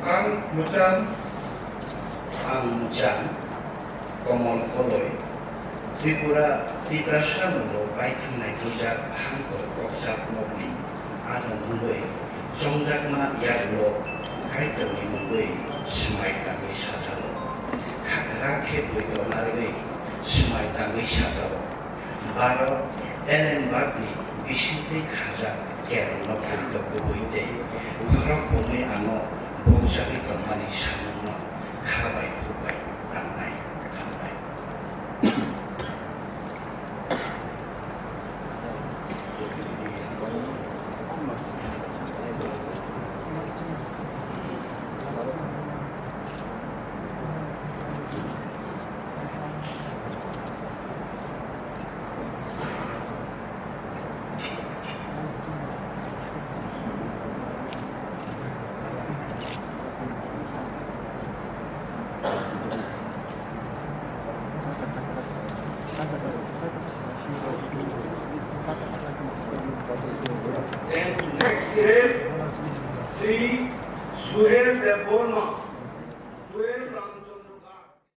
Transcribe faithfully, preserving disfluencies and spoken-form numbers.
Ang Muchan. Ang Muchan, Komol Koloi, Tripura, Tiprasa mulo paithang naitujak hangkor kokjak nokni adong wngwi chongjakma yagulo Kaitorni mungwi swmai tangwi sajalo. Khagra khe buino narwgwi swmai tangwi sajao. Baro Ellen Bach ni bisingtwi khajak kerongno poito kubui tei khorok bumui ano bokjagwi tongmani samungno kha bai khuk bai tangnai. Hambai. And next, Shri Suhel Debbarma.